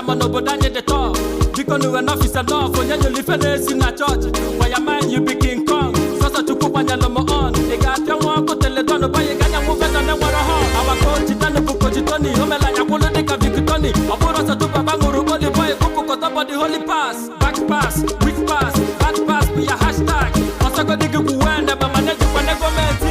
Mana obodo anyị dị tọf. Biko nu, enough is enough. Onye nyere ife na-esi na chọọchị? For your mind, you be King Kong. Sọsọ Chukwu gbanyelụ m on. Ị ga-apịa nwa ọkụ teledọn banye ga anyanwụ vedọn nwere họn. Awa coach Dan bụ coach Tony. O mere anya kwụlụ dịka Victoni. Ọ bụrụ ọsọ tụbaba ṅụrụ holy boy kụpụkọta body, holy pass, back pass, weak pass, bad pass bụ ya hashtag. Ọsọgodi gị kwuwe ndebe mana ejikwana gọọmenti.